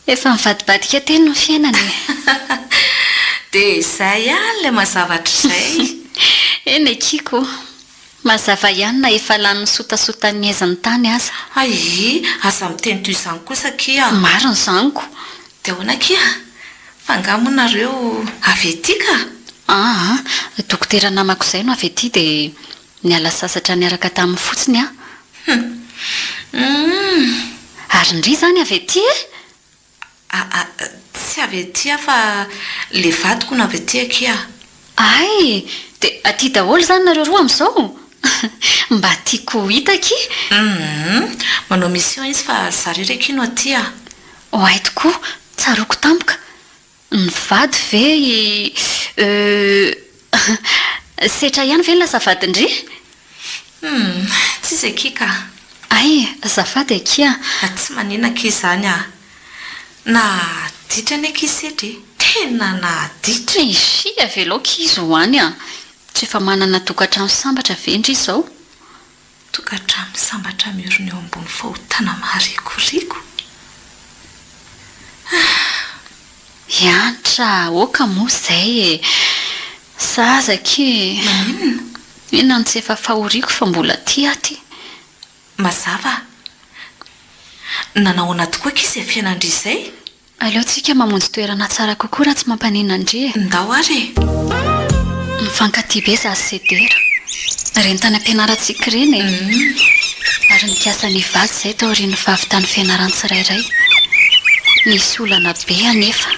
efa nivadibadika teny ny fiainana e! Dia izay ihany ilay mazava hatrizay. Eny akia ko! Mazava ihany na efa lanin'ny sotasotan'ny haizin'ny tany aza. Ayy, aza miteny toy izany kosa akia. Marina izany ko. Dia ahoana akia? Fa angaha moa nareo avy ety ka? Aa, dokotera namako izay no avy ety dia niala sasatra niaraka taminy fotsiny aho. Hum. Ary ndry izany avy ety e? Aa, tsy avy ety aho fa le vadiko no avy ety akia. Hay! Dia aty daholo izany nareo roa amin'izao? Mba tiako ho hita akia. Hum, manao mission izy fa za rery akia no aty a. Oay tokoa, tsaroako tampoka. Ny vady ve i euh Setra ihany ve no lasa vadin-dry? Hum, tsy izy akia ka. Hay, azafady akia. Tsy manina akia izany ah. Nahaditra anie akia Setra e. Tena nahaditra. Izy, avelao akia izy ho any ah. Tsy efa manana tokantrano sambatra ve ndry izao? Tokantrano sambatra miorina eo ambony fahotana maharikoriko. Ah! Hiantra, aoka moa izay e! Zaza akia e! Maninona? Inona no tsy efa fahoriako fa mbola tia aho ty? Mazava. Nanahoana tokoa akia izay fiainan-dry izay? Aleo tsika mamonjy toerana tsara kokoa raha tsy mampaninona an-dry e! Ndao ary e! Mifankatia be za sy Sedera. Ireny tany am-pianarantsika ireny e! Ary nikasa ny hivady izay taorian'ny fahavitan'ny fianarany tsirairay. Nisy olana be anefa.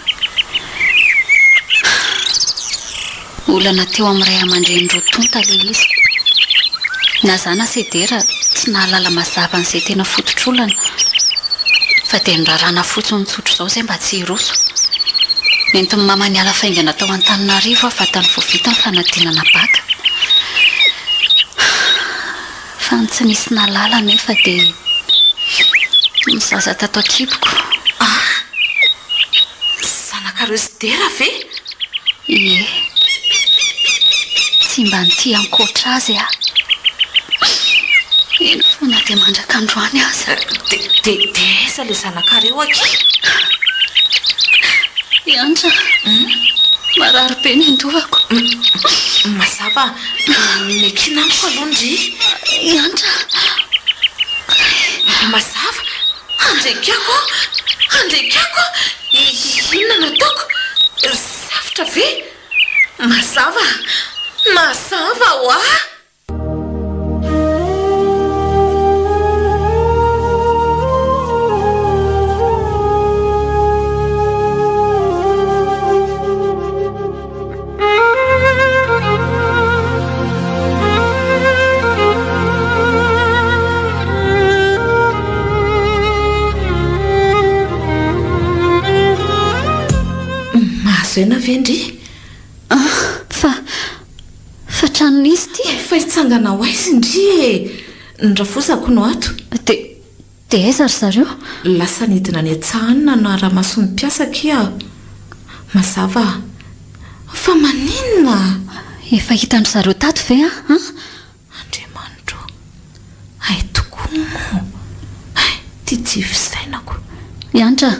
Olana teo amin'ny ray aman-dreny roa tonta ilay izy. Na za na Sedera tsy nahalala mazava an'izay tena fototr'olana. Fa dia norarana fotsiny tsotra izao izay mba tsy hiroso. Nentin'i mama niala faingana tao Antananarivo aho vantany vao vita ny fanadinana bacc. Fa ny tsy nisy nahalala anefa dia ny zaza tato an-kiboko. Ah! Ny zanakareo sy Dera ve? Ie. Tsy mba nitia ankoatra azy aho. Eny fa na dia mandraka androany aza. Dia, dia, dia aiza ilay zanakareo akia? I Antra, marary be ny an-dohako. Mazava, mikiana amiko aloha ndry. I Antra. Mazava, handrekako aho, handrekako aho. Inona no ataoko? Safotra ve? Mazava, mazava ho'a. Mahazo aina ve ndry? Ah, fa, fa tranon'iza ity? Fa hitsangana ho aiza ndry e? Ny rafozako no ato. Dia, dia aiza ry zareo? Lasa nidina any an-tsaha any nanara-maso ny mpiasa akia. Mazava. Fa maninona? Efa hitan-dry zareo tato ve aho an? Andriamanitro o! Hay tokoa moa! Hay, ity tsy fisainako. Miantra,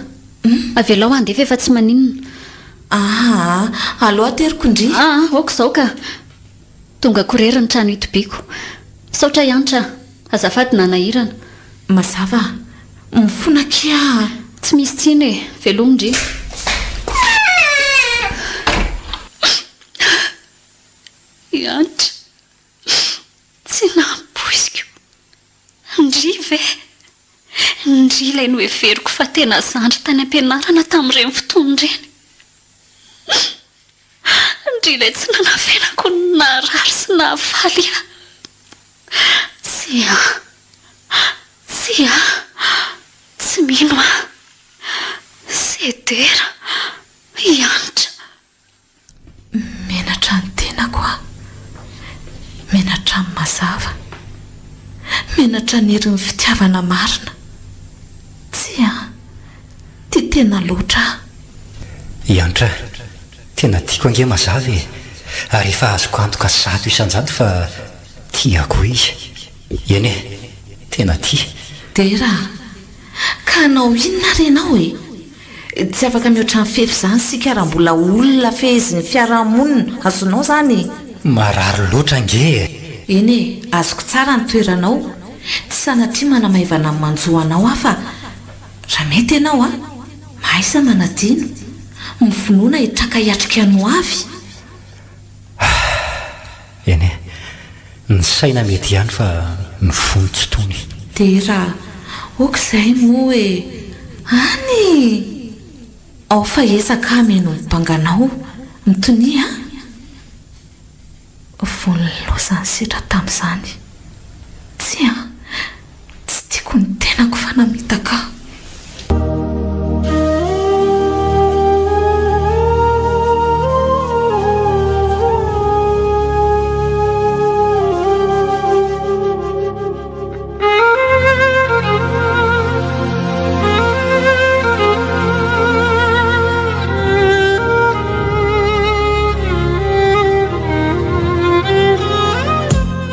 avelao handeha fa efa tsy maninona. Aa, aleo ateriko ndry. Aa, ok izao ka. Tongako irery ny trano itobiako. Misaotra Iantra a! Azafady nanahirana. Mazava, mifona akia a! Tsy misy tsiny e! Velomy ndry. Iantra. Tsy nampoiziko. Ndry ve? Ndry ilay noheveriko fa tena zandry tany am-pianarana tamin'ireny fotoana ireny. Ndry ilay tsy nanafenako ny naharary sy nahafaly ahy. Tsia, tsia, tsy mino aho. Sedera, hiantra. Menatra ny tenako aho. Menatra ny mazava. Menatra ny herin'ny fitiavana marina. Tsia, tia tena loatra aho. Iantra, tena tiako ange mazava e! Ary efa azoko antoka 100% fa tiako izy. Eny e, tena tia. Dera a! Ka hanao inona ary ianao e? Tsy afaka mihoatra ny fefy izany isika raha mbola olona fehezin'ny fiarahamonina, azonao izany e! Marary loatra ange e! Eny e, azoko tsara ny toeranao. Tsy sanatria manamaivana ny manjo anao aho fa raha mety ianao an, mahaiza manadino. Mivonona hitraka hiatrika ny ho avy. Eny e, ny saina mety ihany fa ny fo no tsy tony. Dera, ok izay moa e! Any! Ao fa ezaka hameno ny banganao. Mitonia an! Vao nilaozan'i Setra tamin'izany. Tsia, tsy tiako ny tenako fa namitaka ahy.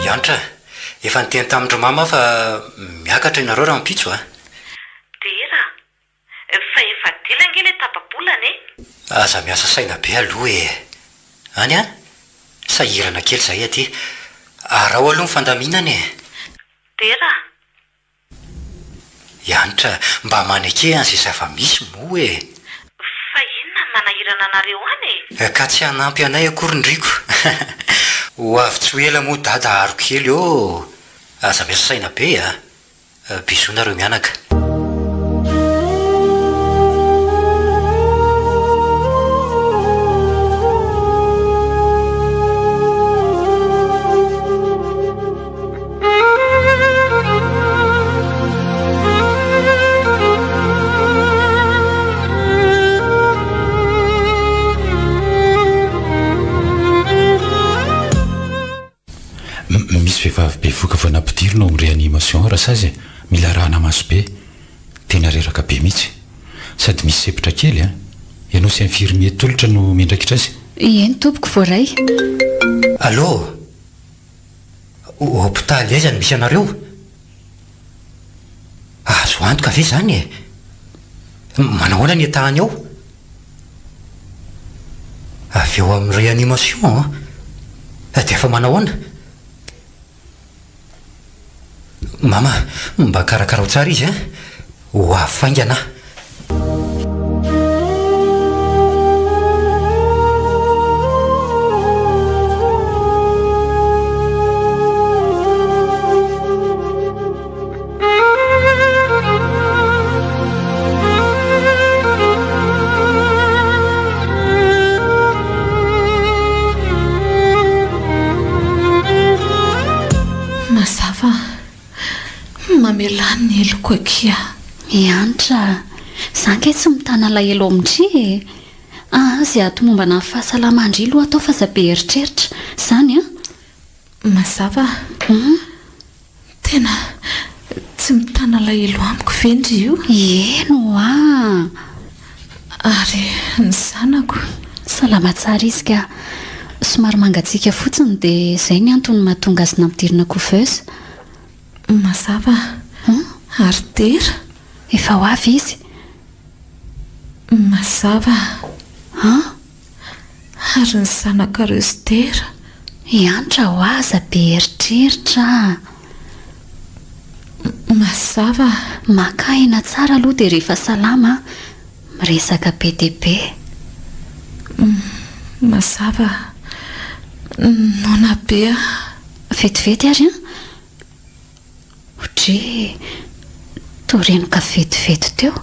Iantra, efa niteny tamin-dry mama aho fa miakatra ianareo rahampitso a! Dera, fa efa dila ange ilay tapa-bolana e! Aza miasa saina be aloha e! Any an! Sahirana kely izahay aty. Araho aloha ny fandaminana e! Dera! Iantra, mba maneke an'izay zava-misy moa e! Fa inona no manahirana anareo any e? Ka tsy hanampy anay akory ndriko. Ho avy tsy ho ela moa dada aro kely ô! Aza miasa saina be a! Bisous nareo mianaka. Misy vehivavy bevoka vao nampidirina ao amin'ny réanimation Rasazy e! Mila arahana maso be. Tena reraka be mihitsy. Sady misy sempotra kely an! Ianao sy infirmier Tolotra no miandraikitra azy. Eny tompoko, voaray. Allô? Hopitaly aiza no misy anareo? Azo antoka ve izany e? Manahoana ny état-ny ao? Avy ao amin'ny réanimation an? Dia efa manahoana? Mama, mba karakarao tsara izy an! Ho avy faingana aho. Mazava Mamelà ny heloko akia. Miantra a! Za nge tsy mitana alahelo amin-dry e! Aa ze hahatomombana ny fahasalaman-dry aloha atao fa za be eritreritra. Zany an! Mazava a! Tena tsy mitana alahelo amiko ve ndry io? Eny ho'a! Ary ny zanako? Salama tsara izy ka. Somary mangatsiaka fotsiny dia izay ny antony mahatonga azy nampidirina couveuse. Mazava ary Dera? Efa ho avy izy. Mazava. An? Ary ny zanakareo sy Dera? Hiantra ho aza be eritreritra a! Mazava. Maka aina tsara aloha dia rehefa salama miresaka be dia be. Mazava. Noana be aho. Vetivety ary an! Dre, toa renoka vetivety teo.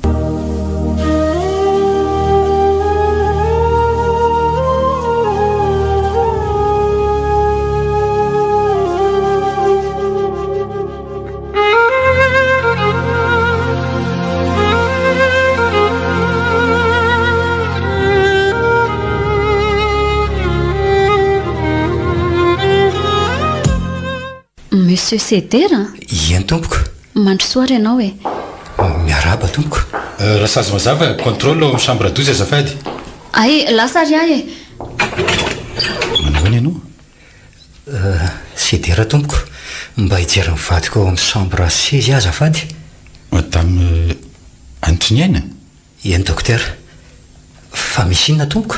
Monsieur Ceder a! Ieny tompoko. Mandrosoa ary ianao e. Miarahaba tompoko. Rasazy mazava, contrôle ao amin'ny chambre 12 azafady. Hay, lasa ary aho e. Manao ahoana ianao? Ceder tompoko, mba hijery ny vadiko ao amin'ny chambre 16 aho azafady. Madame Hanitriniaina? Eny docteur. Fa misy inona tompoko?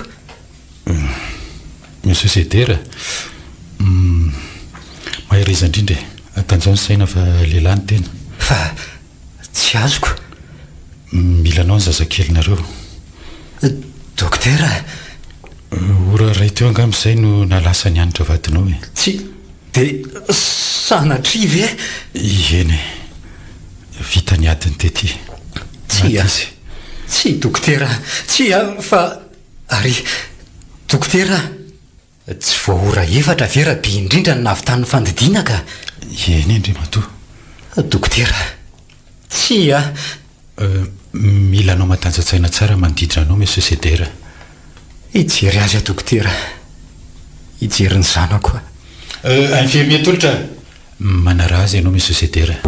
Monsieur Ceder, Humm. Mahereza indrindra e! Atanjaho ny saina fa lehilahy ny tena. Fa tsy azoko. Mila anao ny zazakelinareo. Dokotera. Ora iray teo angamba izay no nahalasa an'i Hanitra vadinao e. Tsy dia sanatria ve? Eny e. Vita ny adiny tety. Tsia. Tsia dokotera, tsia fa ary dokotera. Tsy vao ora efatra ve raha be indrindra no nahavitan'ny fandidiana ka? Eny Andriamatoa. Dokotera, tsia. Mila anao matanjatsaina tsara manodidina anao Monsieur Sedera. Hijery azy aho dokotera. Hijery ny zanako aho. Infirmier Tolotra, manaraha azy ianao Monsieur Sedera.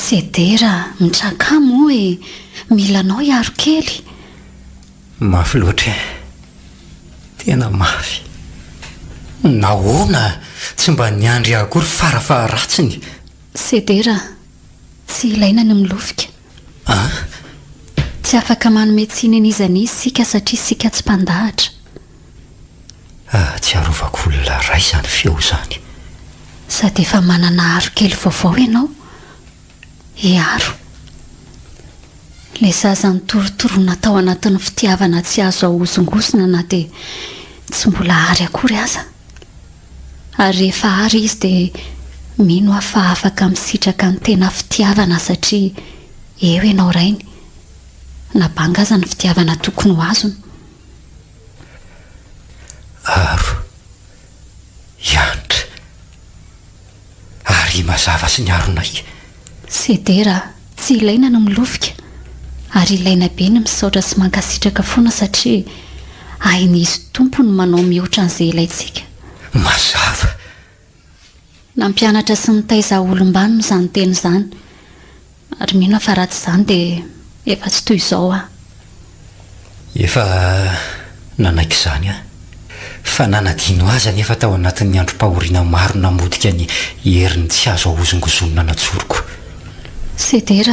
Sedera, mitrakà moa e! Mila anao hiaro kely. Mafy loatra e! Tena mafy. Nahoana tsy mba niandry ahy akory fara faharatsiny? Sedera, Tsy ilaina ny milofika. An? Tsy afaka manome tsiny an'iza n'iza isika satria isika tsy mpandahatra. Ahatsiarovako olona iray izany feo izany. Sady efa manana aro kely vaovao ianao. Hiaro. Ilay zaza nitorotoroana tao anatin'ny fitiavana tsy azo ahozongozona na dia tsy mbola ary akory aza. Ary rehefa ary izy dia mino aho fa afaka misitraka ny tena fitiavana satria eo ianao rainy. Na banga aza ny fitiavana tokony ho azony. Aro. Hiantra. Ary mazava sy ny aronay. Sedera, tsy ilaina ny milofika, ary ilaina be ny misaotra sy mankasitraka foana satria hain'izy Tompo ny manao mihoatra an'izay ilaintsika. Mazava. Nampianatra sy nitaiza olom-banona izany teny izany, ary mino aho fa raha tsy izany dia efa tsy toy izao aho. Efa nanaiky izany aho. Fa nanadino azy anefa tao anatin'ny androm-pahoriana maro namotika ny heriny tsy azo ahozongozonina natsoriko. Sedera,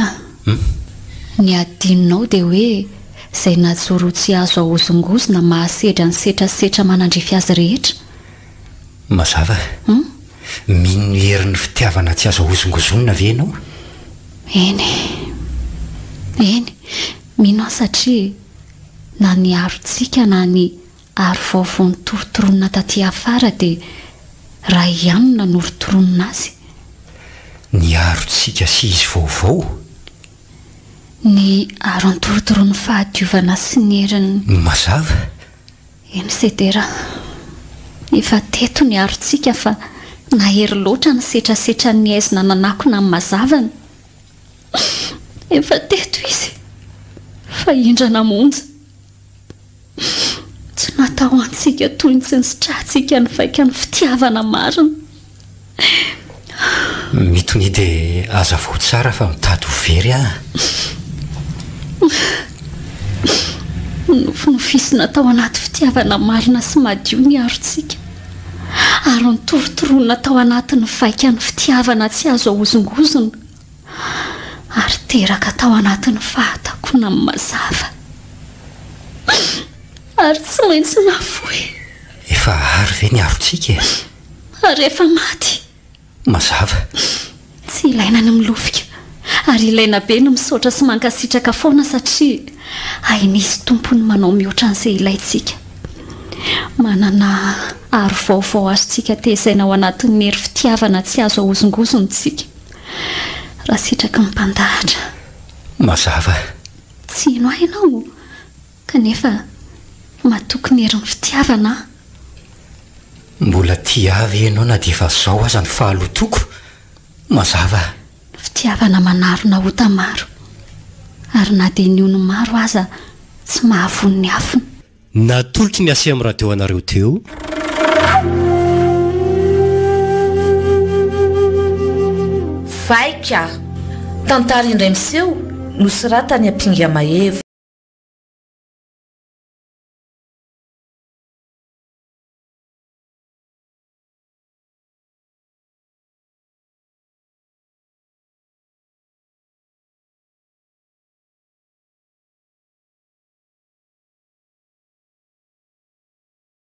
Ny adinonao dia hoe izay najoro tsy azo ahozongozona mahasedra ny setrasetra manandrify azy rehetra. Mazava. Mino ny herin'ny fitiavana tsy azo ahozongozonina ve ianao? Eny e. Eny. Mino aho satria na ny arontsika na ny aro vaovao notorotoronina taty afara dia Ray ihany no nanorotoronina azy. Ny arontsika sy izy vaovao? Ny aro antorotoronin'ny fahadiovana sy ny herin'ny. Mazava. Eny Sedera, efa teto ny arontsika fa nahery loatra ny setrasetran'ny haizina nanakona ny mazavany. Efa teto izy fa indrana monja. Tsy natao antsika toy ny tsy nisitrahantsika ny vaikan'ny fitiavana marina. Mitonia dia hazavao tsara fa mitady ho very aho. Nofinofisina tao anaty fitiavana marina sy madio ny arontsika, ary notorotoroana tao anatin'ny vaikan'ny fitiavana tsy azo ahozongozona, ary teraka tao anatin'ny fahatakonan'ny mazava, ary tsy maintsy nafoy. Efa ary ve ny arontsika e? Ary efa maty. Mazava. Tsy ilaina ny milofika, ary ilaina be ny misaotra sy mankasitraka foana satria hain'izy Tompo ny manao mihoatra an'izay ilaintsika. Manana aro vaovao azontsika tezaina ao anatin'ny hery fitiavana tsy azo ahozongozona isika, raha sitraky ny Mpandahatra. Mazava. Tsy hino ahy ianao, kanefa matoky ny herin'ny fitiavana aho. Mbola tia ahy ve ianao na dia efa zao aza ny fahalotoko? Mazava. Fitiavana manarona ota maro, ary na dia ny ony maro aza tsy mahavono ny afony. Natolotry ny ACM Radio anareo teo. Vaika! Tantara indray miseho, nosoratan'i Ampinga Maeva.